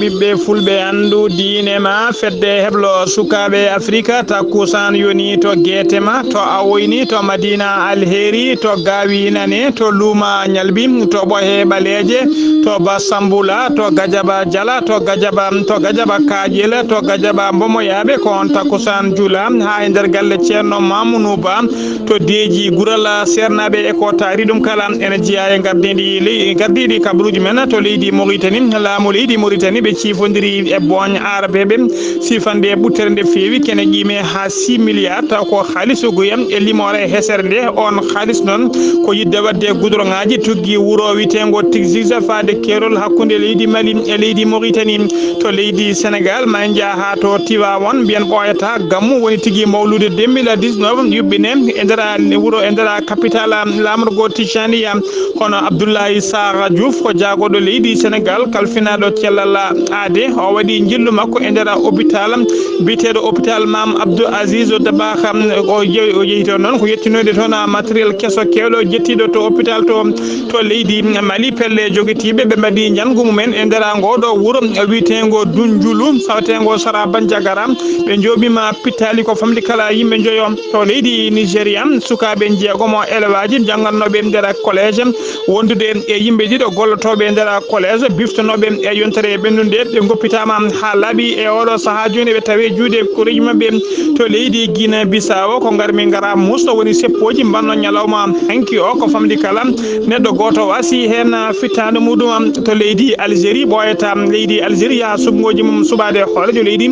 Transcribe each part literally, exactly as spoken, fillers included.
Ɓiɓɓe fulɓe anndu diine ma fedde heblo sukaaɓe Afrika, takkusaan yoni to Geetema, to Awoyni, to Madina Alheri, to Gaawi Nane, to Luuma Ñalbi, to Ɓohe Ɓaleeje, to Basambula, to Gajaba Jala, to Gajaba, to Gajaba Kaaƴel, to Gajaba Mbomoyaaɓe, ko on takkusaan jula haa e nder galle Ceerno Mamunu Ba. To deeji gural seernaaɓe e ko taari ɗum kala ene jeyaa e gardiiɗi ley-, gardiiɗi kabaruuji men to leydi Mauritanie. Laamu leydi Mauritanie ɓe ciifondiri e booñ aarabeeɓe, siifande ɓuttere nde feewi kene ƴiime haa six milliards, taw ko haalis goyam e limoore hesere nde. On haalis noon ko yiɗde waɗde gudroŋaaji tuggi wuro wiyeteengo Tigzigza faade keerol hakkunde leydi Mali e leydi Mauritanie. To leydi Senegal, ma en njah haa to Tivaouane, mbiyen ɓooyata gammu woni tigi mawlude deux mille dix-neuf yuɓɓine e nder a-, wuro, e nder a capital, am, laamorgo Tijaniya. Hono Abdoulaye Sarr Diouf ko jaagorɗo leydi Senegal, kalfinaaɗo cellal aade. O waɗi njillu makko e nder hôpital biyeteeɗo hôpital Mam Abdou Aziz Dabakh. O jeyi, o yehi toon noon ko yettinoyde toon matériel keso keewɗo jettiiɗo to hôpital to to leydi Mali. Pelle jogitiiɓe ɓe mbaɗi njanngu mumen e nder ngoo ɗoo wuro wiyeteengo Dunjulu, taweteengo Sara Banjagara. Ɓe njooɓiima pittaali ko famɗi kala yimɓe njoyo. To leydi Nigeria, sukaaɓe njeegomo elewaaji janngannooɓe e nder collège, wondude e yimɓe ɗiɗo gollotooɓe e nder collège, biftonooɓe e yontere ɓennunde, ɓe ngoppitaama haa laaɓi e oɗo sahaa jooni, ɓe tawi juuɗe koreeji maɓɓe. To leydi Guinée Bissau, ko ngarmi ngara muusɗo woni seppooji mbanno ñalawma hanki o, ko famɗi kala neɗɗo gooto wasi heen fittaandu muɗum. To leydi Algérie, ɓooyata leydi Algérie haa suɓngooji mum suɓaade hooreejo leydi.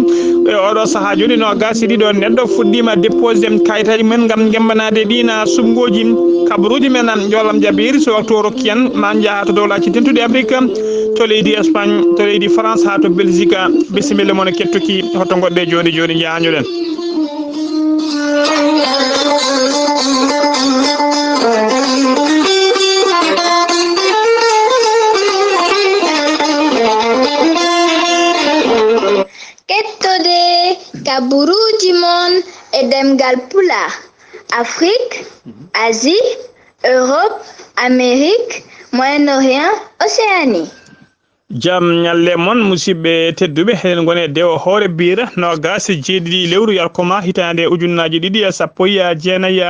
E oɗo sahaa jooni, noogaas e ɗiɗo neɗɗo fuɗɗiima déposé kayitaaji mum en ngam ngembanaade ɗiin suɓngooji. Kabaruuji men, njoolam jabiiri, so waktu o rokki en, ma en njaha to dowlaaji dentuɗi Afrique, to leydi Espagne, to leydi France, haa to Belgique. Bisimilla mon e kettuki, hoto ngoɗɗe jooni jooni, njahanjoɗen. Kettode kabaruuji mon e ɗemngal Pulaar, Afrique, Asie, Europe, Amérique, Moyen-Orient, Océanie. Jam ñalle mon, musidɓe tedduɓe, eɗen ngoni e dewo hoore biira noogaas e jeeɗiɗi lewru yarkoma hitaande ujunnaaji ɗiɗi e sappo e jeenayi.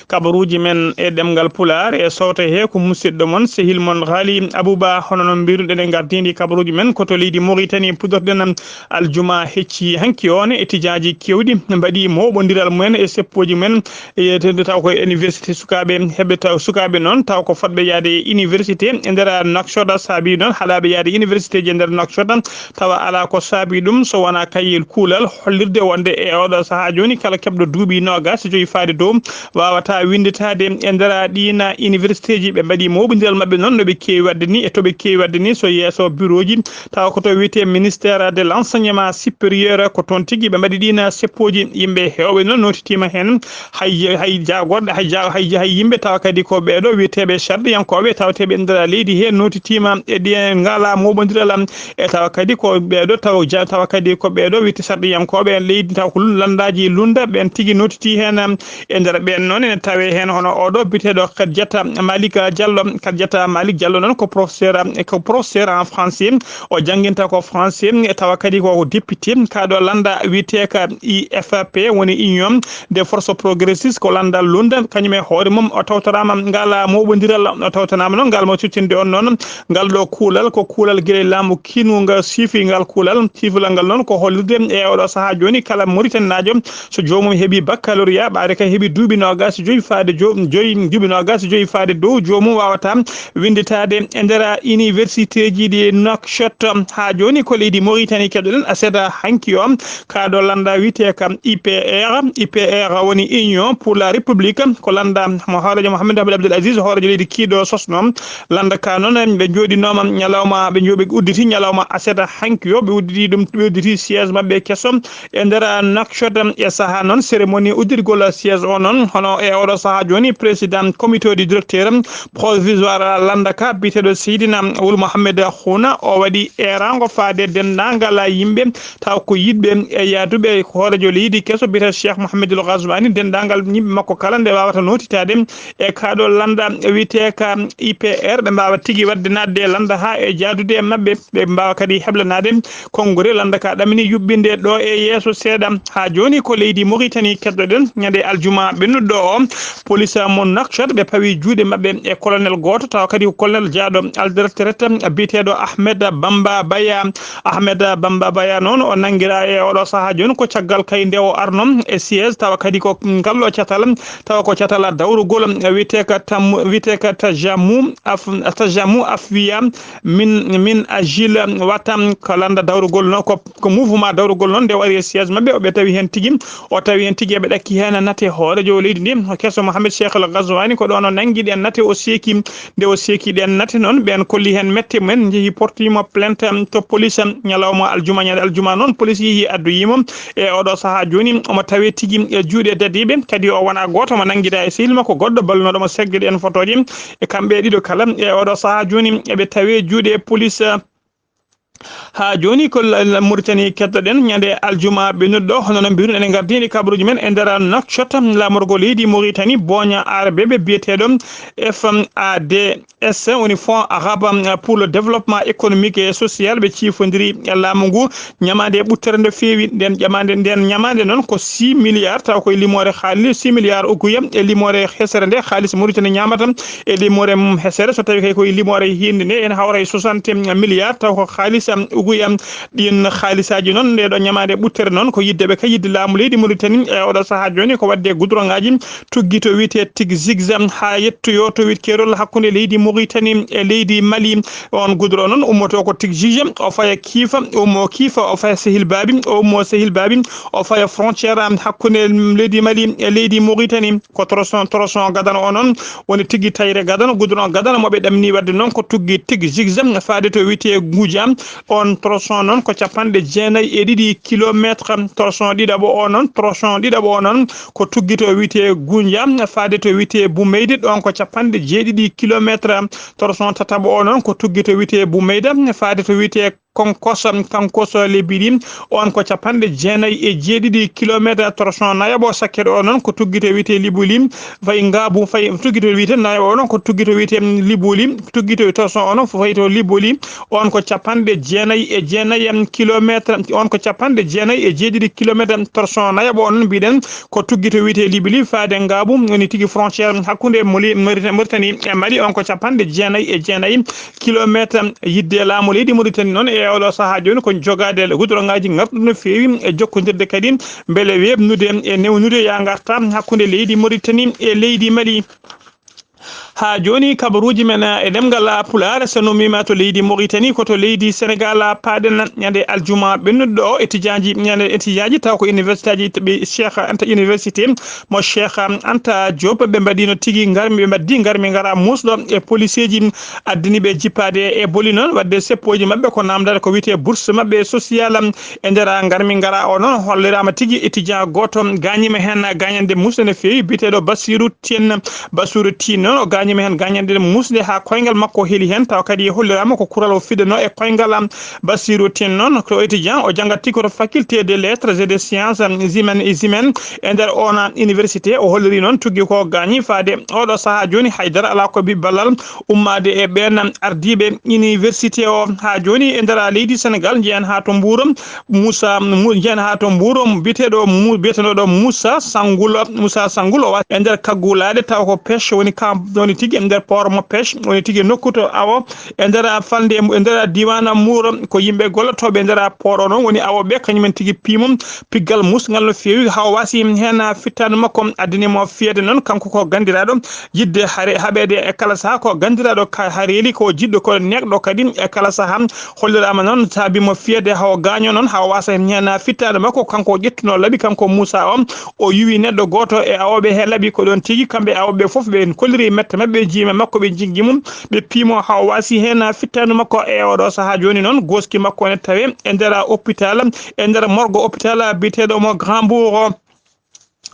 Kabaruuji men e ɗemngal Pulaar e sowto he ko musidɗo mon, sehil mon Haali Abuba. Hono no mbiruɗen e ngardiindi kabaruuji men, ko to leydi Mauritanie puɗɗorɗen aljuma hecci hanki o, ne etijaaji keewɗi mbaɗi mooɓondiral mumen e seppooji men. E yewtidde taw ko université sukaaɓe heɓɓe, taw sukaaɓe noon taw ko fotɓe yahde e université e nder Nouakchott, saabi noon haɗaaɓe yahde université ji e nder Nouakchott, tawa alaa ko saabi ɗum so wonaa kayyel kuulal hollirde wonde e oɗo sahaa jooni kala keɓɗo duuɓi noogaas e joyi faade dow waawata winnditaade e nder ɗiin université ji. Ɓe mbaɗi mooɓondiral maɓɓe noon no ɓe keewi waɗde ni e to ɓe keewi waɗde ni, so yeeso bureau ji tawa ko to wiyetee ministère de l'enseignement supérieur, ko toon tigi ɓe mbaɗi ɗiin seppooji. Yimɓe heewɓe noon nootitiima heen, hay, hay jaagorɗe, hay ja-, hay, hay yimɓe tawa kadi ko ɓeeɗo wiyeteeɓe sarɗiyankooɓe tawateeɓe e nder leydi hee nootitiima e ɗiin ngalaa mooɓondiral am. E tawa kadi ko ɓeeɗo taw ja-, tawa kadi ko ɓeeɗo wiyetee sarɗiyankooɓe leydi, taw ko lun-, lanndaaji lunda ɓeen tigi nootiti heen. E nder ɓeen noon ene tawee heen hono oɗo biyeteeɗo Khadjata Malik Diallo. Khadjata Malik Diallo noon ko professeur, ko professeur en français. O jannginta ko français, e tawa kadi ko député, kaɗo lannda wiyeteeka I F P, woni Union des Forces Progressistes, ko lannda lunda. Kañum e hoore mum o tawtoraama ngal mooɓondiral, o tawtanaama noon ngal mo cuttinde on noon. Ngal ɗo kuulal ko kuulal gila e laamu kiingu ngal siifi ngal kuulal. Siifulal ngal noon ko hollirde e oɗo sahaa jooni kala Mauritanienaajo so joomum heɓi baccalauréat, ɓaade kay heɓi duuɓi noogaas e joyi faade jo-, joyi, duuɓi noogaas e joyi faade dow, joomum waawata winnditaade e nder universitéeji ɗi Nouakchott. Haa jooni ko leydi Mauritanie keɗoɗen aset hanki o. Kaɗo lannda wiyeteeka I P R, I P R woni Union pour la République, ko lannda mo hooreejo Mohamed Ahmed Abdel Aziz, hooreejo leydi kiiɗo sosno. Lannda ka noon ɓe njooɗinooma ñalawma, ɓe njooɗi, ɓe udditi ñalawma aset hanki o, ɓe udditi ɗum, ɓe udditi siège maɓɓe keso e nder Nouakchott. E sahaa noon cérémonie uddirgol siège o noon, hono e oɗo sahaa jooni président comité du directeur provisoire lannda ka biyeteeɗo Seydina Wul Mohamed Khouna, o waɗi eeraango faade denndaangal yimɓe taw ko yiɗɓe e yahduɓe, ko hooreejo leydi keso biyeteeɗo Cheikh Mohamedul Ghazouani, denndaangal yimɓe makko kala nde waawata nootitaade e kaɗo lannda wiyeteeka I P R, ɓe mbaawa tigi waɗde naatde e lannda haa e jaadude maɓɓe, ɓe mbaawa kadi heblanaade konngure lannda ka ɗamini yuɓɓinde ɗo e yeeso seeɗa. Haa jooni ko leydi Mauritanie keddoɗen. Ñande aljuma ɓennuɗo o, police mo Nouakchott ɓe pawi juuɗe maɓɓe e colonel gooto, tawa kadi ko colonel jaaɗo alderteret biyeteeɗo Ahmed Bamba Baya. Ahmed Bamba Baya noon o nanngiraa e oɗo sahaa jooni ko caggal kay nde o arno e siège, tawa kadi ko ngal ɗo catal, tawa ko catal dawrugol wiyetee ka tam-, wiyetee ka Tajamu Af-, Tajamu Afwiya min, min Ajil Watan, ko lannda dawrugol noon, ko, ko mouvement dawrugol noon, nde o ari e siège maɓɓe, o ɓe tawi heen tigi, o tawi heen tigi eɓe ɗakki heen nate hooreejo leydi ndi, keso Mohamed Cheikh Al Ghazouani, ko ɗoon o nanngi ɗeen nate, o seeki, nde o seeki ɗeen nate noon, ɓeen kolli heen mette mum en, njehi portiima plainte to police, ñalawma aljuma, ñande aljuma noon, police yehi addoyi mo e oɗo sahaa jooni, omo tawe tigi e juuɗe dadiiɓe, kadi o wona gooto mo nanngiraa e sehil makko goɗɗo ballunooɗo mo seggude en fotooji, e kamɓe ɗiɗo kala, e oɗo sahaa jooni eɓe tawe juuɗe police. Haa jooni ko la-, la-, Mauritanie kettoɗen ñande aljuma ɓennuɗo, hono no mbiruno enen gardini kabaruuji men e nder Nouakchott, laamorgo leydi Mauritanie, boña arabeɓe biyeteeɗo F A D S, woni Fonds Arabe pour le Développement Économique et Social, ɓe ciifondiri e laamu ngu ñamaande ɓuttere nde feewi. Nden ƴamaande, nden ñamaande noon ko six milliards, taw koye limoore haalis, six milliards uguya e limoore hesere nde haalis Mauritanie ñamata e limoore mum hesere, so tawi kay koye limoore hiinde nde, ene hawra e soixante milliards, taw ko haalis, am, uguya. Ɗin haalisaaji noon, nde ɗo ñamaande ɓuttere noon, ko yidde ɓe kay, yidde laamu leydi Mauritanie e oɗo sahaa jooni, ko waɗde goudron ngaji tuggi to wiyetee Tig Zigza haa yettoyoo to wiyetee keerol hakkunde leydi Mauritanie e leydi Mali. On goudron noon ummoto ko Tig Zigza, o faya Kiifa, o ummo Kiifa, o faya Sehil Baabi, o ummo Sehil Baabi, o faya frontière hakkunde leydi Mali e leydi Mauritanie. Ko toroson, toroson gadano o noon woni tigi tayre gadano, goudron gadano mo ɓe ɗamini waɗde noon ko tuggi Tig Zigza faade to wiyetee Guja. On toroson noon ko capanɗe jeenayi e ɗiɗi kilometre. Toroson ɗiɗaɓo o noon, toroson ɗiɗaɓo o noon ko tuggi to wiyetee Guja faade to wiyetee Boumeyda, ɗon ko capanɗe jeeɗiɗi kilometre. Toroson tataɓo o noon ko tuggi to wiyetee Boumeyda faade to wiyetee Konkos, Konkos lebbi ɗi, on ko capanɗe jeenayi e jeeɗiɗi kilometre. Toroson nayaɓo sakkere o noon ko tuggi to wiyetee Libuli, fayi Ngaabu, fayi tuggi to wiyetee nayaɓo o noon ko tuggi to wiyetee Libuli, tuggi to toroson o noon fayi to Libuli, on ko capanɗe jeenayi e jeenayi kilometre, on ko capanɗe jeenayi e jeeɗiɗi kilometre. Toroson nayaɓo o noon mbiɗen ko tuggi to wiyetee Libuli faade Ngaabu, woni tigi frontière hakkunde Moli-, Mauritanie, Mauritanie e Mali, on ko capanɗe jeenayi e jeenayi kilometre. Yidde laamu leydi Mauritanie noon e oɗo sahaa jooni ko jogaade goudron ngaji ngarɗuɗi no feewi e jokkondirde kadi mbele weeɓnude e newnude ya ngarta hakkunde leydi Mauritanie e leydi Mali. Haa jooni kabaruuji men e ɗemngal Pulaar, so numiima to leydi Mauritanie, ko to leydi Senegal paaɗen ñande aljuma ɓennuɗo o, etijaaji, ñande etijaaji taw ko universitéji to ɓe Cheikh Anta Université mo Cheikh Anta Diop, ɓe mbaɗino tigi ngarmi, ɓe mbaddi ngarmi ngara muusɗo e policeeji addani ɓe jippaade e boli noon, waɗde seppooji maɓɓe ko namdata ko wiyetee bourse maɓɓe social. E nder ngarmi ngara o noon holliraama tigi étudiant gooto gaañiima heen gaañande muusde no feewi, biyeteeɗo Bassirou Tine. Bassirou Tine noon o gaañiima heen gaañande muusde haa koyngal makko heli heen, tawa kadi holliraama ko kural o fiɗanoo e koyngal am. Bassirou Tine noon ko étudiant, o janngat tigi ko to faculté des lettres et des sciences humaines et humaines e nder oon université. O holliri noon tuggi ko gaañi faade oɗo sahaa jooni haydara alaa ko bi ballal ummaade e ɓeen ardiiɓe université o. Haa jooni e nder leydi Senegal, njeyen haa to Mbuur, Moussa, Mu-, njeyen haa to Mbuur, biyeteeɗo Mu-, biyeteeɗo Moussa Sangoul, Moussa Sangoul o wa-, e nder kaggulaaɗe taw ko pêche woni kam, woni tigi e nder port mo pêche, woni tigi nokku to awo e nder falnde, e nder diiwaan Mbuur, ko yimɓe gollotooɓe e nder port o noon woni awooɓe, kañum en tigi piimo piggal muusngal no feewi, haa o waasi heen fittaandu makko, addani mo fiyede noon, kanko ko ganndiraaɗo yiɗde hare, haɓeede e kala sahaa, ko ganndiraaɗo ka-, hareeli, ko jiɗɗo, ko neeɗɗo kadi e kala sahaa. Holliraama noon saabi mo fiyede haa o gaañoo noon, haa o waasa heen fittaandu makko, kanko o ƴettunoo laɓi, kanko Muusaa o, o yuwi neɗɗo gooto e awooɓe he laɓi, ko ɗoon tigi kamɓe awooɓe fof ɓe kolliri mette maɓɓe, jiime makko ɓe njiggi mum, ɓe piimo haa o waasi heen fittaandu makko. E oɗo sahaa jooni noon, gooski makko ne tawe e nder hôpital, e nder morgue hôpital biyeteeɗo mo Grand Bourg o.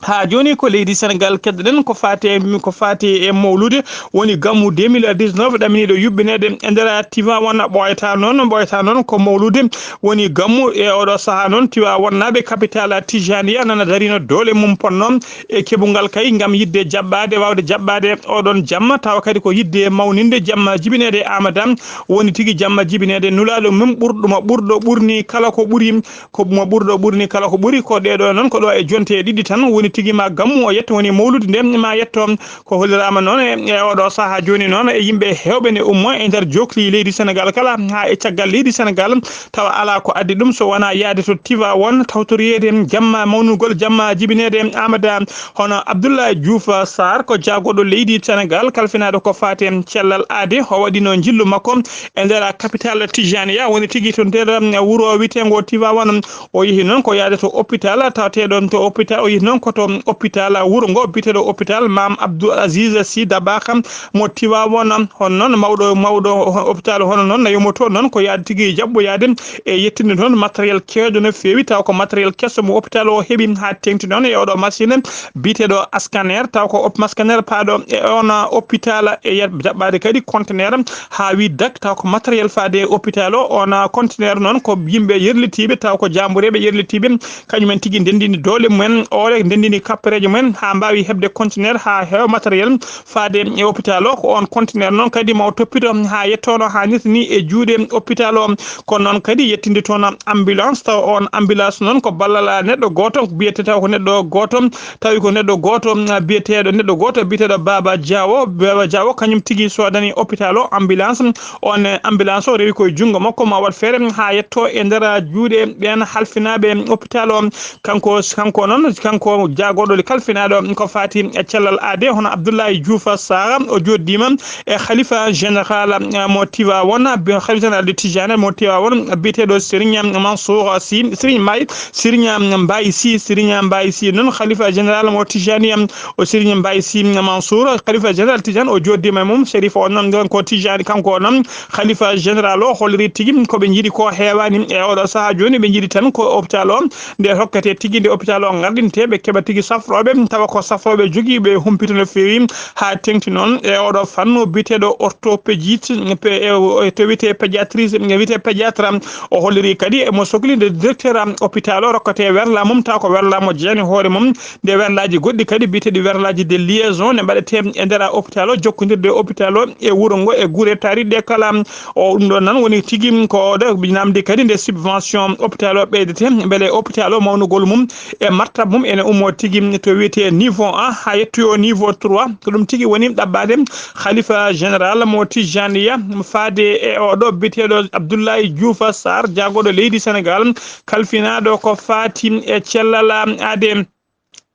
Haa jooni ko leydi Senegal keddoɗen ko faati e, ko faati e mawlude, woni gammu deux mille dix-neuf ɗaminiiɗo yuɓɓineede e nder Tivaouane. Ɓooyata noon, ɓooyata noon ko mawlude woni gammu e oɗo sahaa noon Tivaouanenaaɓe, capital Tijaniya nana darino doole mum ponno e keɓungal kay ngam yiɗde jaɓɓaade, waawde jaɓɓaade oɗon jamma, tawa kadi ko yiɗde mawninde jamma jibineede Aamada, woni tigi jamma jibineede nulaaɗo mum ɓurɗo mo ɓurɗo ɓurni kala ko ɓuri, ko mo ɓurɗo ɓurni kala ko ɓuri. Ko ɗee ɗoo noon ko ɗo e jonte ɗiɗi tan woni tigi ma gammu o yetto, woni mawlude nde ma yetto. Ko holliraama noon e, e oɗo sahaa jooni noon e yimɓe heewɓe ne ummo e nder jokli leydi Senegal kala haa e caggal leydi Senegal, tawa alaa ko addi ɗum so wonaa yahde to Tivaouane tawtoriyeede jamma mawnugol jamma jibineede Aamada. Hono Abdoulaye Diouf Sarr ko jaagorɗo leydi Senegal kalfinaaɗo ko faati e cellal aade, o waɗino njillu makko e nder capital Tijaniya, woni tigi to nder wuro wiyeteengo Tivaouane. O yehi noon ko yahde to hôpital tawateeɗo to hôpital, o yehi noon ko to hôpital wuro ngo biyeteeɗo hôpital Maam Abdou Aziz Sy Dabakh mo Tivaouane. Hono noon mawɗo, mawɗo hôpital hono noon na yomoto noon ko yahde tigi jaɓɓoyaade e yettinde toon matériel keewɗo no feewi, taw ko matériel keso mo hôpital o heɓi haa teeŋti noon e oɗo machine biyeteeɗo scanner, taw ko op-, scanner paaɗo e on hôpital e yet-, jaɓɓaade kadi conteneur haa wi dak, taw ko matériel faade e hôpital o. On conteneur noon ko yimɓe yerlitiiɓe, taw ko jaambureeɓe yerlitiiɓe, kañumen tigi ndenndini doole mumen, oore ndenndini kappereeje mumen haa mbaawi heɓde conteneur haa heewa matériel faade e hôpital o. Ko on conteneur noon kadi mo toppito haa yettono haa nirtini e juuɗe hôpital o. Kono noon kadi yettinde toon ambulance, taw on ambulance noon ko ballal neɗɗo gooto, biyete taw ko neɗɗo gooto, tawi ko neɗɗo gooto, ah, biyeteeɗo, neɗɗo gooto biyeteeɗo Baba Diawo. Baba Diawo kañum tigi sodani hôpital o ambulance. On, eh, ambulance o rewi koye junngo makko, ma waɗ feere haa yetto e nder juuɗe ɓeen halfinaaɓe hôpital o. Kanko, kanko noon, kanko jaagorɗo kalfinaaɗo ko faati e cellal aade, hono Abdoulaye Diouf Sarr, o jooɗiima e khalifa général, eh, mo Tivaouane, bi-, khalifa général de Tijane mo Tivaouane, biyeteeɗo Serigne Mansour Sy, Serigne Mbaye, Serigne Mbaye Sy, Serigne Mbaye Sy noon, khalifa général mo Tijani, o Serigne Mbaye Sy Mansour, khalifa général Tijane, o jooɗiima e mum, Chérif o noon, ɗon ko Tijani, kanko o noon, khalifa général o holliri tigi ko ɓe njiɗi ko heewaani e oɗo sahaa jooni, ɓe njiɗi tan ko hôpital o nde hokkete tigi, nde hôpital o ngardinte, ɓe keɓa tigi safrooɓe, tawa ko safrooɓe jogiiɓe humpito no feewi, haa teeŋti noon e oɗo fannu biyeteeɗo orthopédiste, pe-, e, e to wiyetee pédiatrice, wiyetee pédiatre. O holliri kadi emo sokli nde directeur hôpital o rokkete werla mum, taw ko werla mo jeyaani hoore mum, nde werlaaji goɗɗi kadi biyeteeɗi werlaaji de liaison ne mbaɗetee e nder hôpital o, jokkondirde hôpital o e wuro ngo e gure taariiɗe kala. O, ɗum ɗon nan woni tigi ko oɗo namdi kadi nde subvention hôpital o ɓeydete, mbele hôpital o mawnugol mum e martab mum ene ummo tigi to wiyetee niveau un haa yettoyo niveau trois. Ko ɗum tigi woni ɗaɓɓaade khalifa général mo Tijaniya faade e oɗo biyeteeɗo Abdoulaye Diouf Sarr, jaagorɗo leydi Senegal, kalfinaaɗo ko faati e cellal aade.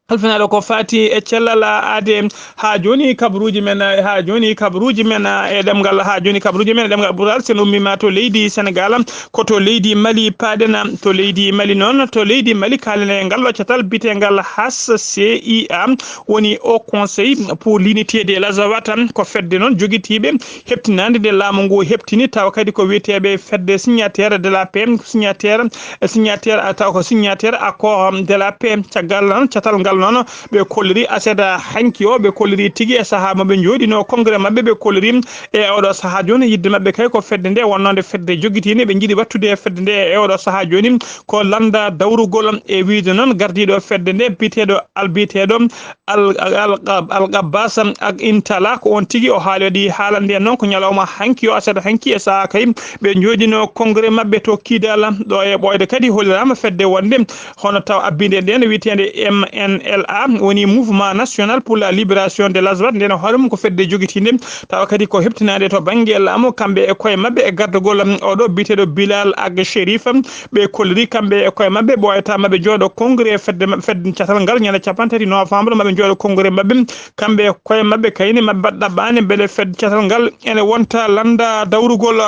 Halfinaaɗo ko faati e cellal aade. Haa jooni kabaruuji men, haa jooni kabaruuji men e ɗemngal, haa jooni kabaruuji men e ɗemngal Pulaar, sen ummiima to leydi Senegal, ko to leydi Mali paaɗen. To leydi Mali noon, to leydi Mali kaalen e ngal ɗo catal biyetengal H C I A, woni Haut Conseil pour l'Unité des Azawata, ko fedde noon jogitiiɓe heɓtinaande nde laamu ngu heɓtini, tawa kadi ko wiyeteeɓe fedde signataire de la paix, signataire, signataire, a taw ko signataire accord de la paix. Caggal noon, catal ngal noon, ɓe kolliri aset hanki o, ɓe kolliri tigi e sahaa mo ɓe njooɗino congrès maɓɓe, ɓe kolliri e oɗo sahaa jooni yidde maɓɓe kay ko fedde nde wonnode fedde jogitiinde, ɓe njiɗi wattude e fedde nde e oɗo sahaa jooni ko lannda dawrugol. E wiyde noon gardiiɗo fedde nde biyeteeɗo al-, biyeteeɗo Al, Al, Al, Al Gabbas ak Intala, ko on tigi o haali waɗi haalande en noon ko ñalawma hanki o aset hanki e sahaa kay ɓe njooɗino congrès maɓɓe to Kidal. Ɗo e ɓooyde kadi holliraama fedde wonde hono taw abbinde nden wiyeteende M N L A, woni Mouvement National pour la Libération de l'Azawad, nden hoore mum ko fedde jogitiinde, tawa kadi ko heɓtinaande to bannge laamu, kamɓe e koye maɓɓe e gardagol oɗo biyeteeɗo Bilal ak Sherif. Ɓe kolliri kamɓe e koye maɓɓe ɓooyata maɓe njooɗo congrès fedde maɓɓe, fedde catal ngal ñande capanɗe tati novembre, maɓe njooɗo congrès maɓɓe kamɓe e koye maɓɓe, kayni maɓɓe mbaɗ ɗaɓɓaande mbele fedde catal ngal ene wonta lannda dawrugol.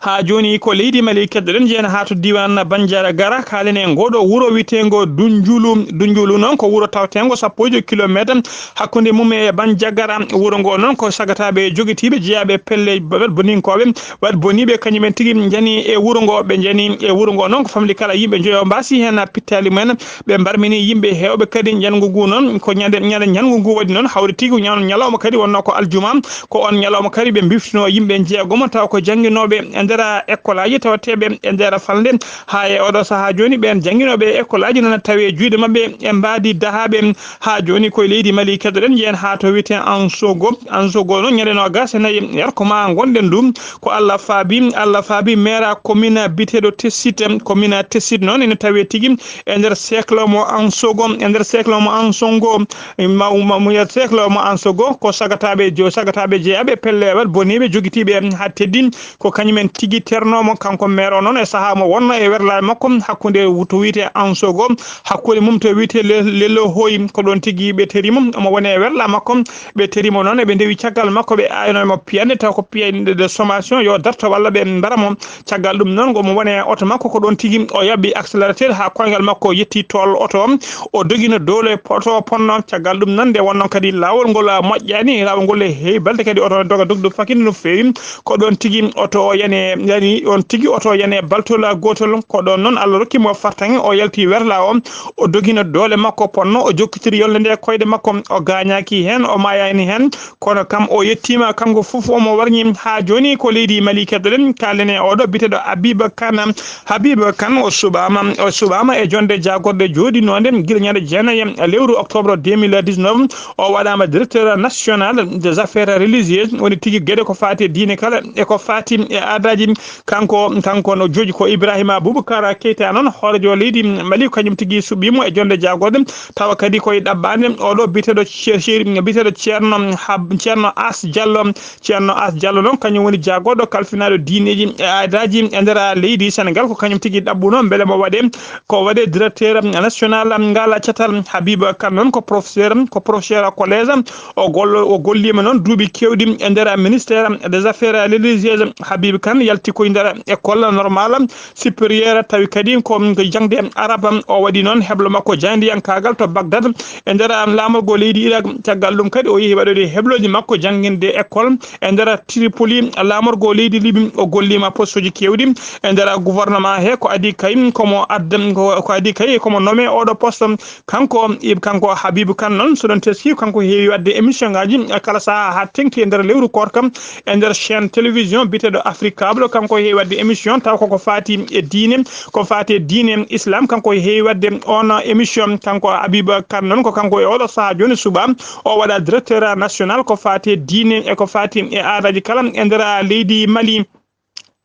Haa jooni ko leydi Mali keddoɗen, jeyen haa to diiwaan Bandiagara, kaalen e ngooɗo wuro wiyeteengo Dunjulu. Dunjulu noon ko wuro tawteengo sappo e joy kilomeeter hakkunde mum e Bandiagara. Wuro ngo noon ko sagataaɓe jogitiiɓe jeyaaɓe pelle boninkooɓe, waɗ boniiɓe kañumen tigi njani e wuro ngo. Ɓe njani e wuro ngo noon ko famɗi kala yimɓe njoyo mbaasi heen pittaali mumen. Ɓe mbarmini yimɓe heewɓe kadi. Njanngu ngu noon ko ñande, ñande njanngu ngu waɗi noon hawri tigi ko ñaw-, ñalawma kadi wonnoo ko aljuma. Ko on ñalawma kadi ɓe mbiftinoo yimɓe jeegomo tawa ko jannginooɓe e nder ekkolaaji tawateeɓe e nder falnde. Haa e oɗo sahaa jooni ɓeen jannginooɓe e ekkolaaji nana tawee juuɗe maɓɓe e mbaadi dahaaɓe. Haa jooni koye leydi Mali keddoɗen, njehen haa to wiyetee Ansogo. Ansogo noon ñande noogaas e nayi yarko ma ngonɗen ɗum. Ko Allah faabi, Allah faabi meera commune biyeteeɗo Tessit. Commune Tessit noon ene tawee tigi e nder seklo mo Ansogo, e nder seklo mo Ansongo. Ma, ma, mo nder seklo mo Ansogo ko sagataaɓe jo-, sagataaɓe jeyaaɓe pelle waɗ boniiɓe jogitiiɓe haa teddi. Ko kañumen tigi ternoo mo, kanko maire o noon e sahaa mo wonno e werlaaɓe makko hakkunde to wiyetee Ansogo, hakkunde mum to wiyetee Le-, Lelo Hoy. Ko ɗoon tigi ɓe teri mo, omo woni e werlaaɓe makko. Ɓe teri mo noon, eɓe ndewi caggal makko, ɓe ayno mo piyanɗe, taw ko piyanɗe de sommation, yo darto walla ɓe mbara mo. Caggal ɗum noon, omo woni e oto makko, ko ɗoon tigi o yaɓɓi accélérateur haa koyngal makko yetti tool oto o. O dogino doole oto o ponno. Caggal ɗum noon, nde wonnoo kadi laawol ngol moƴƴaani, laawol ngol e heewi balɗe kadi oto o doga dogde fakin no feewi. Ko ɗoon tigi oto o yani, yani on tigi oto o yani e baltol gootol. Ko ɗoon noon Allah rokki mo fartaŋŋe, o yalti werla o, o dogino doole makko ponno, o jokkitiri yolnde nde koyɗe makko, o gaañaaki heen, o maayaani heen. Kono kam o yettiima, kanko fof omo warñi. Haa jooni ko leydi Mali keddoɗen, kaalen e oɗo biyeteeɗo Habiba Kane. Habiba Kane o suɓaama, o suɓaama e jonnde jaagorɗe jooɗinoonde gila ñande jeenayi lewru octobre deux mille dix-neuf. O waɗaama directeur national des affaires religieuses, woni tigi geɗe ko faati e diine kala e ko faati e aadaaji. Kanko, kanko no jooɗi ko Ibrahima Boubacar Keita noon, hooreejo leydi Mali, ko kañum tigi suɓii mo e jonnde jaagorɗe, tawa kadi koye ɗaɓɓaande oɗo biyeteeɗo Ce-, Ceeri, biyeteeɗo Ceerno Hab-, Ceerno As Diallo. Ceerno As Diallo noon, kañum woni jaagorɗo kalfinaaɗo diineeji e aadaaji e nder leydi Senegal, ko kañum tigi ɗaɓɓunoo mbele mo waɗe, ko waɗe directeur national ngal catal. Habiba Kane noon ko professeur, ko professeur collège. O gollo-, o golliima noon duuɓi keewɗi e nder ministère des affaires religieuses. Habib Kane yalti koye nder école normale supérieure, tawi kadi ko, ko jaŋde arabe. O waɗi noon heblo makko jaayndiyankaagal to Bagdad e nder laamorgo leydi Irak. Caggal ɗum kadi o yehi waɗoyde heblooji makko jannginde école e nder Tripoli, laamorgo leydi Libi. O golliima postuuji keewɗi e nder gouvernement he, ko adii kay komo adda, ko, ko adii kay komo nommé oɗo poste. Kanko, ib-, kanko Habib Kane noon, so ɗon teski, kanko heewi waɗde émission ngaji, eh, kala sahaa haa teŋti e nder lewru koorka, e nder chaîne télévision biyeteeɗo Africable. Kanko heewi waɗde émission, taw koko faati e diine, ko faati e diine Islam. Kanko heewi waɗde on émission. Kanko Habib Kane noon, ko kanko e oɗo sahaa jooni suɓaa, o waɗa directeur national ko faati e diine e ko faati e aadaji kala e nder leydi Mali.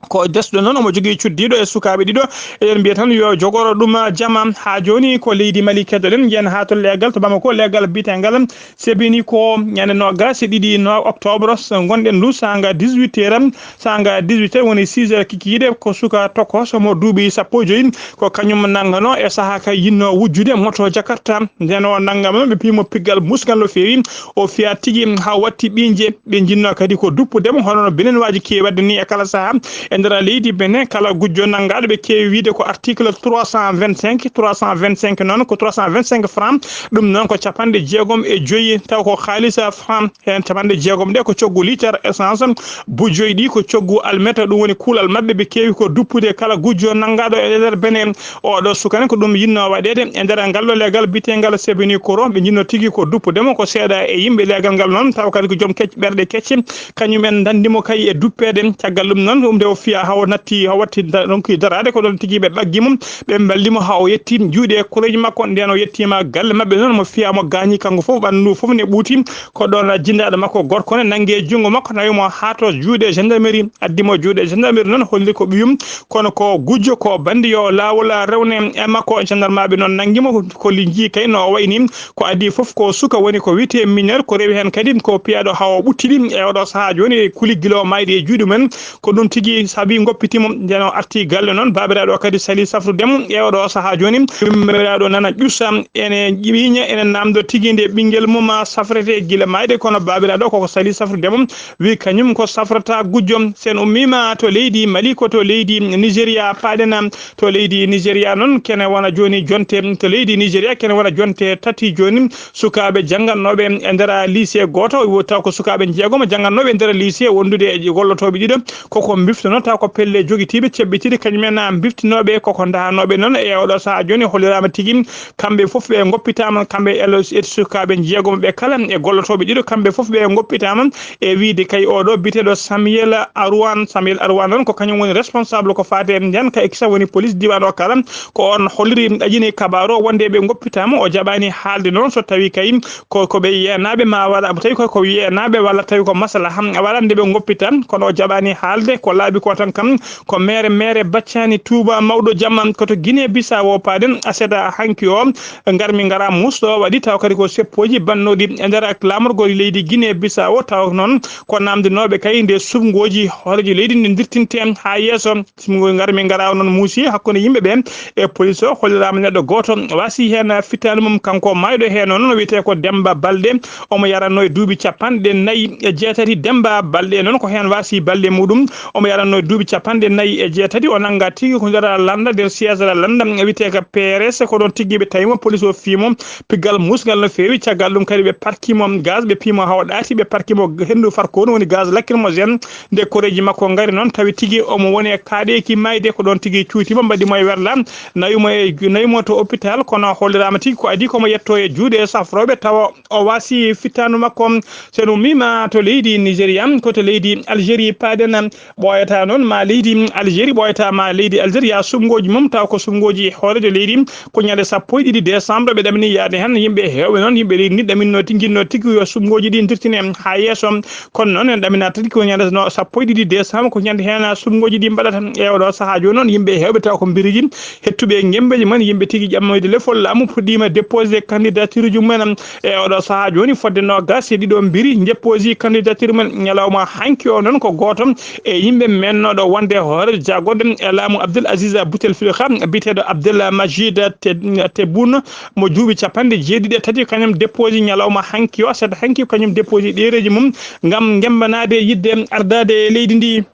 Ko desɗo noon, omo jogii cuddiiɗo e sukaaɓe ɗiɗo. Eɗen mbiya tan yo jogoro ɗum jama. Haa jooni ko leydi Mali keddoɗen. Njiyen haa to leegal to Bamako, leegal biyeteengal Sebini ko ñande noogaas e ɗiɗi no octobre, so ngonɗen ndu saanga dix-huit heures, saanga dix-huit heures woni six heures kikiiɗe, ko suka tokooso mo duuɓi sappo e joy, ko kañum nanngano e sahaa ka yinno wujjude moto Jakarta. Nden o nanngama ɓe piimo piggal musgal no feewi. O fiya tigi haa watti ɓiinje. Ɓe njinnoo kadi ko duppude mo, hono no Benenwaaji keewi waɗde ni e kala sahaa. E nder leydi Benin, kala gujjo nanngaaɗo ɓe keewi wiyde ko article trois cent vingt-cinq, trois cent vingt-cinq noon ko trois cent vingt-cinq francs. Ɗum noon ko capanɗe jeegom e joy, taw ko haalisa franc. Heen capanɗe jeegom ɗe ko coggu liitar essence, bujoy ɗi ko coggu almeta, ɗum woni kuulal maɓɓe, ɓe keewi ko duppude kala gujjo nanngaaɗo e nder Benin. Oɗo sukane ko ɗum yinnoo waɗeede e nder ngal ɗo leegal biyeteengal Sebini Koro. Ɓe njinnoo tigi ko duppude mo, ko seeɗa e yimɓe leegal ngal noon, tawa kadi ko joom kec-, ɓerɗe kecce, kañum en ndanndi mo kay e duppeede. Caggal ɗum noon, ɗum nde o fiya haa o natti, haa o watti da-, ronki daraade, ko ɗoon tigi ɓe ɓaggi mo, ɓe mballi mo haa o yetti juuɗe e koreeji makko. Ndeen o yettiima galle maɓɓe noon, mo fiya mo gaañi kanko fof, ɓanndu fof ne ɓuuti. Ko ɗoon jindaaɗo makko gorko ne nanngi e junngo makko, nawi mo haa to juuɗe gendarmerie. Addi mo juuɗe gendarmerie noon, holli ko ɓiyum, kono ko gujjo, ko banndi, yo laawol rewne e makko. Gendarmaaɓe noon nanngi mo, ko li njii kay no o wayi ni. Ko adii fof ko suka woni ko wiyetee mineur, ko rewi heen kadi ko piyaɗo haa o ɓuttiɗi. E oɗo sahaa jooni, kuli gila o maayde e juuɗe mum. Ko ɗum tigi Sabi ngoppiti mo, nden o arti galle noon, baabiraaɗo o kadi sali safrude mo. E oɗo sahaa jooni, baabiraaɗo nana ƴusa, ene ɓiiña, ene naamndo tigi nde ɓinngel mum a safrete gila maayde, kono baabiraaɗo koko sali safrude mo, wi kañum ko safrata gujjo. Sen ummiima to leydi Mali, ko to leydi Nigeria paaɗen. To leydi Nigeria noon, kene wona jooni jonte, to leydi Nigeria, kene wona jonte tati jooni, sukaaɓe janngannooɓe e nder lycée gooto, wo-, taw ko sukaaɓe njeegomo janngannooɓe e nder lycée, wondude e gollotooɓe ɗiɗo, koko mbiftono, taw ko pelle jogitiiɓe, ceɓɓitiiɗe, kañum en na mbiftinooɓe, koko ndahanooɓe noon. E oɗo sahaa jooni, holliraama tigi, kamɓe fof ɓe ngoppitaama, kamɓe e lo-, e sukaaɓe njeegomo ɓe kala, e gollotooɓe ɗiɗo, kamɓe fof ɓe ngoppitaama, e wiyde kay oɗo biyeteeɗo Samuel Arwan. Samuel Arwan noon ko kañum woni responsable ko faati e nden ka, e kisa woni police diiwaan o kala, ko on holliri ɗaƴini kabaaru o wonde ɓe ngoppitaama, o jaɓaani haalde noon so tawi kay ko, ko ɓe yeenaaɓe ma wala, tawi ko, ko yeenaaɓe walla tawi ko maslaha wala nde ɓe ngoppita, kono o jaɓaani haalde, ko laabi ko tan kam, ko mere mere baccani tuuba mawɗo jamma, ko to Guinée Bissau o paaɗen, aseda hanki o, ngarmi ngara musɗo waɗi taw kadi ko seppooji bannooɗi e nder laamorgol leydi Guinée Bissau, taw noon ko namdinooɓe kay nde suɓngooji hooreejo leydi ndi dirtinte haa yeeso. Simi ngarmi ngara noon muusi hakkunde yimɓe ɓe e police o, holliraama neɗɗo gooto waasi heen fittaandu mum, kanko maayɗo heen noon wiyetee ko Demba Balde, omo yaranno e duuɓi capanɗe nayi e jeetati. Demba Balde noon ko heen waasi balɗe muɗum, omo yaranno e duuɓi capanɗe nayi e jeetati. O nannga tigi ko nder lannda, nder siège lannda wiyetee ko P R S, ko ɗoon tigi ɓe tawi mo, police o fii mo piggal muusngal no feewi. Caggal ɗum kadi ɓe parki mo gaz, ɓe pii mo hawa ɗaati, ɓe parki mo henndu farko, woni gaz lacrymogène. Nde koreeji makko ngari noon, tawi tigi omo woni e kaaɗeeki maayde, ko ɗoon tigi cuuti mo, mbaɗi mo e werla, nawi mo e, nawi mo to hôpital, kono holliraama tigi ko adii ko mo yetto e juuɗe safrooɓe, tawa o waasi fittaandu makko. So en ummiima to leydi Nigeria, ko to leydi Algérie paaɗen, ɓooyata noon ma leydi Algérie, ɓooyata ma leydi Algérie, yaa suɓngooji mum, taw ko suɓngooji hooreejo leydi, ko ñande sappo e ɗiɗi décembre ɓe ɗamini yaade heen. Yimɓe heewɓe noon, yimɓe leydi ndi ɗaminno tigi, njinnoo tigi yo suɓngooji ɗi ndirtine haa yeeso. Kono noon en ɗaminat tigi ko ñande no sappo e ɗiɗi décembre, ko ñande heen suɓngooji ɗi mbaɗata. E oɗo sahaa jooni noon, yimɓe heewɓe taw ko mbiriji hettuɓe e ngemmbeeji mum, yimɓe tigi ƴammoyde lefol laamu puɗɗiima déposé candidature uji mumen. E oɗo sahaa jooni, fodde noogaas e ɗiɗo mbiri déposé candidature mum. Ñalawma hanki o noon ko gooto e yimɓe mennooɗo wonde hoore jagorɗe e laamu Abdel Aziz Bouteflika, biyeteeɗo Abdel Majid Te-, Tebboune, mo duuɓi capanɗe jeeɗiɗi e tati, kañum déposé ñalawma hanki o, aset hanki, kañum déposé ɗereeji mum ngam ngembanaade yiɗde ardaade e leydi ndi.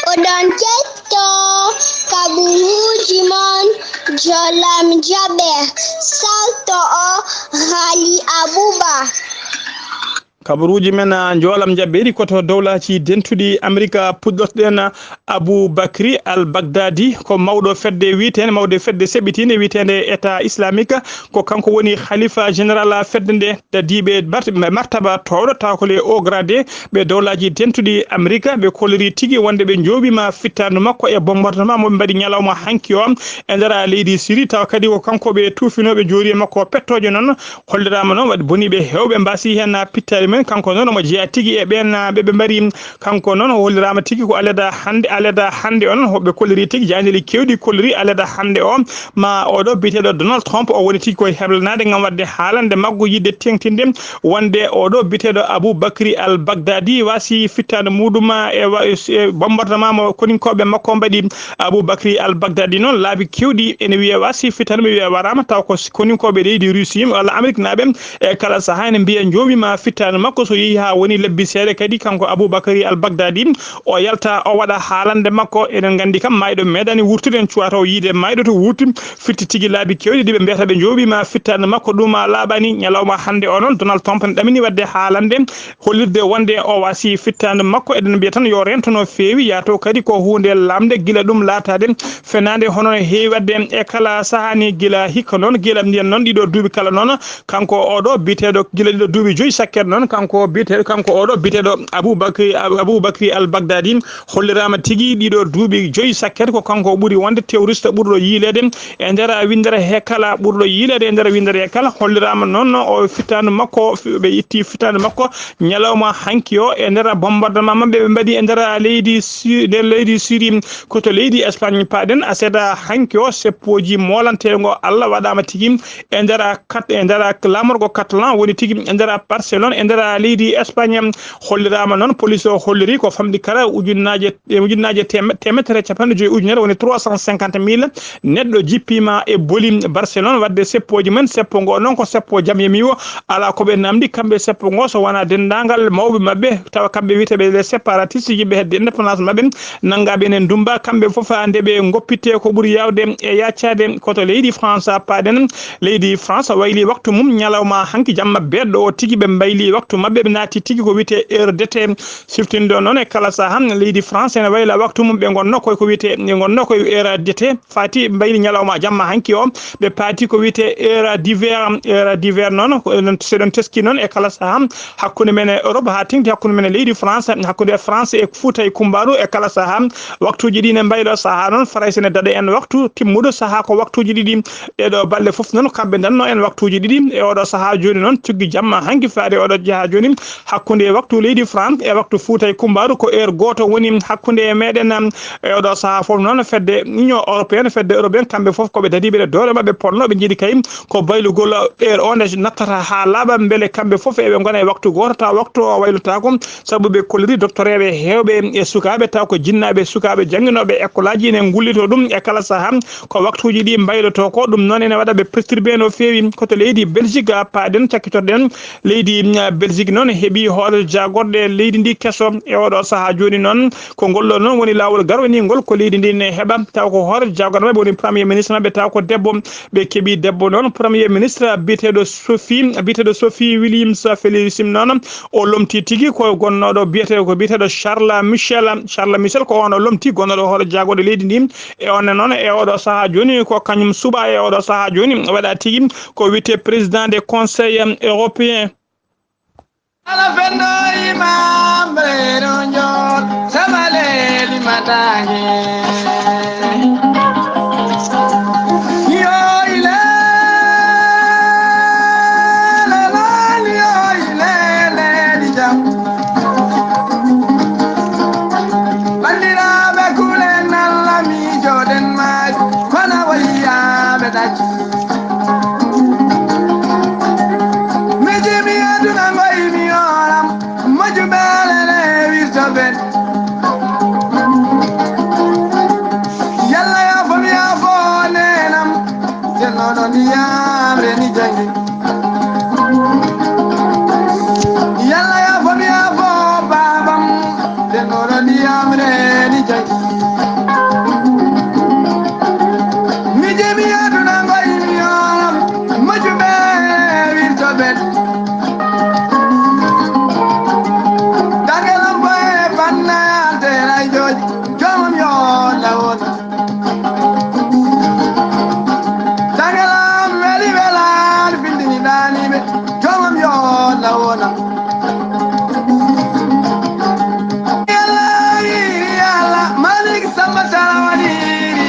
Oɗon keɗto kaɓuruuji mon, Jolam Jaɓe, salto o, Haali Abuba. Kaɓuruuji men, ah, Jolam Jaɓe, ɗi ko to Dowlaaji Dentuɗi Amerika puɗɗotoɗen, ah, Abu Bakri al Baghdadi, ko mawɗo fedde wiyeteende, mawde fedde seɓɓitiinde wiyeteende État Islamique, ko kanko woni khalifa général fedde nde. Dadiiɓe mart-, martaba toowɗo, tawa ko les hauts gradés, ɓe Dowlaaji Dentuɗi Amerika, ɓe kolliri tigi wonde ɓe njooɓiima fittaandu makko e bombardement mo ɓe mbaɗi ñalawma hanki o e nder leydi Siri, tawa kadi ko kanko ɓe tuufinooɓe joori e makko pettooje noon. Holliraama noon waɗi boniiɓe heewɓe mbaasi heen pittaali men, kanko noon omo jeyaa tigi e ɓeen ɓe ɓe mbaɗi. Kanko noon o holliraama tigi ko aleda hannde, aleda hannde on, hoɓɓe kolliri tigi, jaandeeli keewɗi kolliri aleda hannde o, ma oɗo biyeteeɗo Donald Trump o woni tigi koye heblanaade ngam waɗde haalande maggo yiɗde teeŋtinde wonde oɗo biyeteeɗo Abu Bakri al Baghdadi waasi fittaande muɗum e wa-, e bombardement mo koninkooɓe makko mbaɗi. Abu Bakri al Baghdadi noon laabi keewɗi ene wiya waasi fittaande, mi wiya waraama, taw ko koninkooɓe leydi Russie walla Ameriknaaɓe e kala sahaa ene mbiya njooɓiima fittaande makko. So yehi haa woni lebbi seeɗa kadi, kanko Abu Bakri al Baghdadi o yalta, o waɗa haalande makko. Eɗen nganndi kam, maayɗo meeɗaani wurtude, en cuwata o yiide maayɗo to wurti. Firti tigi laabi keewɗi ɗi ɓe mbiyata ɓe njooɓiima fittaande makko, ɗum a laaɓaani. Ñalawma hannde o noon, Donald Trump ne ɗamini waɗde haalande, hollirde wonde o waasi fittaande makko. Eɗen mbiya tan yo rento no feewi, yaato kadi ko huunde lamnde, gila ɗum laataade fenaande hono no heewi waɗde e kala sahaa ni, gila hikka noon, gila mbiyen noon ɗiɗo duuɓi kala noon. Kanko oɗo biyeteeɗo gila ɗiɗo duuɓi joyi sakkere noon, kanko biyeteeɗo, kanko oɗo biyeteeɗo Abu Bakri, Abu Bakri al Baghdadi holliraama tigi ɗiɗo duuɓi joyi sakkere ko kanko ɓuri wonde terroriste ɓurɗo yiileede e nder winndere he kala, ɓurɗo yiileede e nder winndere he kala. Holliraama noon o fittaandu makko, ɓe itti fittaandu makko ñalawma hanki o e nder bombardement maɓɓe ɓe mbaɗi e nder leydi Sy-, nder leydi Syrie, ko to leydi Espagne paaɗen. Aset hanki o, seppooji moolanteengo Allah waɗaama tigi e nder kat-, e nder laamorgo Catalan, woni tigi e nder Barcelone, e nder leydi Espagne holliraama noon, police o holliri ko famɗi kala ujunnaaje, e ujunnaaje tem-, teemedere e capanɗe joyi ujunere, woni trois cent cinquante mille neɗɗo jippiima e boli Barcelone waɗde seppooji mum. Seppo ngo noon ko seppo jam yami o, alaa ko ɓe namdi kamɓe seppo ngo, so wonaa denndaangal mawɓe maɓɓe, tawa kamɓe wiyeteeɓe les séparatistes, yimɓe hedde indépendance maɓɓe, nanngaaɓe ene ndummba, kamɓe fof, haa nde ɓe ngoppittee ko ɓuri yaawde e yaacaade ko to leydi France. Paaɗen, leydi France wayli waktu mum ñalawma hanki jamma beeɗɗo o tigi, ɓe mbayli waktu maɓɓe, ɓe naati tigi ko wiyetee heure d'été. Siftinde o noon, e kala sahaa, leydi France ene wayla waktu mum, ɓe ngonno koye ko wiyetee, ɓe ngonno koye heure d'été, fati mbayli ñalawma jamma hanki o, ɓe paati ko wiyetee heure d'hiver. Heure d'hiver noon, ko eɗen, so eɗen teski noon, e kala sahaa, hakkunde men e Europe haa teŋti hakkunde men e leydi France, hakkunde France e Fuuta e Kumbaaru, e kala sahaa, waktuuji ɗi ne mbaylo. Sahaa noon, Farayse ne daɗa en waktu timmuɗo, sahaa ko waktuuji ɗiɗi. Ɗeeɗo balɗe fof noon, kamɓe ndanno en waktuuji ɗiɗi. E oɗo sahaa jooni noon, cuggi jamma hanki faade oɗo jahaa jooni, hakkunde waktu leydi France e waktu Fuuta e Kumbaaru ko heure gooto woni hakkunde e meɗen. Am, e oɗo sahaa fof noon, fedde Union Européenne, fedde Europe en, kamɓe fof ko ɓe dadiiɓe ɗe doole maɓɓe ponno, ɓe njiɗi kay ko baylugol heure o nde nattata haa laaɓa, mbele kamɓe fof eɓe ngona e waktu gooto, tawa waktu o waylotaako, sabu ɓe kolliri doktoreeɓe heewɓe e sukaaɓe, taw ko jinnaaɓe sukaaɓe jannginooɓe ekkolaaji ene ngullito ɗum e kala sahaa, ko waktuuji ɗi mbayloto ko. Ɗum noon ene waɗa ɓe perturbé no feewi. Ko to leydi Belgique, a, paaɗen, cakkitoɗen leydi, mm, Belgique noon heɓi hoore jaagorɗe leydi ndi keso e oɗo sahaa jooni noon. Ko ngol ɗo noon woni laawol garwaniingol ko leydi ndi ne heɓa, taw ko hoore jaagorɗe maɓɓe woni premier ministre maɓɓe, taw ko debbo. Ɓe keɓi debbo noon, premier ministre biyeteeɗo Sophie, biyeteeɗo Sophie Williams Félix noon, o lomti tigi ko gonnooɗo biyeteeɗo, ko biyeteeɗo Charles Michel. Charles Michel ko on o lomti gonnooɗo hoore jaagorɗe leydi ndi. E on ne noon, e oɗo sahaa jooni, ko kañum suɓa e oɗo sahaa jooni, waɗa tigi ko wiyetee président des conseils européens. Ala fenno imam reeɗo njool, sabaleli mataange. Yo ile, lelani, yo ile, leli jam. Banndiraaɓe kulen Allah miijoɗen maaji, kono wayiyaaɓe ɗacci. Mi jimi aduna ngoy mi yooram, moƴƴu beele ne wirto ben. Yalla yaafo mi yaafo nenam, sennoɗo ndiyam reni jangi. Yalla yaafo mi yaafo baabam, sennoɗo ndiyam reni jangi. Mi jimi aduna ngoy mi yooram, moƴƴu beele wirto ben. Dangelam boye banna teray jooji, joomam yo lawol. Dangelam weli welani findini daniɓe, joomam yo lawol. Yalla, yalla, Malik Samba Sala woni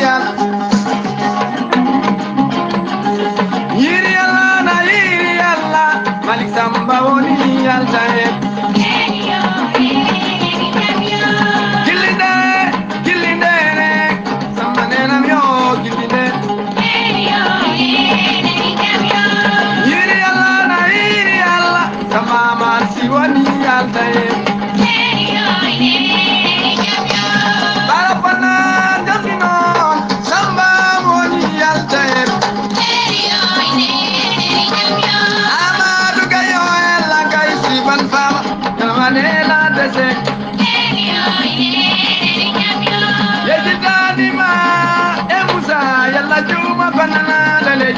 yalla. Yiri Yalla na yiri Yalla, Malik Samba woni Yalta e. Gillinde, gillinde ne, Samba nenam yo gillinde. Yiri Yalla na yiri Yalla, Samba man si woni Yalta e. Bara fana jamino, Samba woni Yalta e. Amadu Gayo e la kay si ban fama, na mane la dese. Yezidani ma, e Musa, yalla juma fana la ley.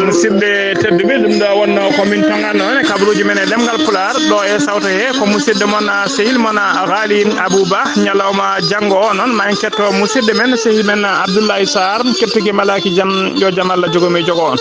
Musidɓe tedduɓe, ɗum ɗo wonno ko min toŋatno heen e kabaruuji men e ɗemngal Pulaar, ɗo e sawto he ko musidɗo mon, ah, sehil mon, ah, Ghali Abou Ba. Ñalawma janngo o noon, ma en ketto musidɗo men, sehil men, ah, Abdoulaye Sarr, kettuki malaaki jam, yo jam Allah jogo mi jogo on.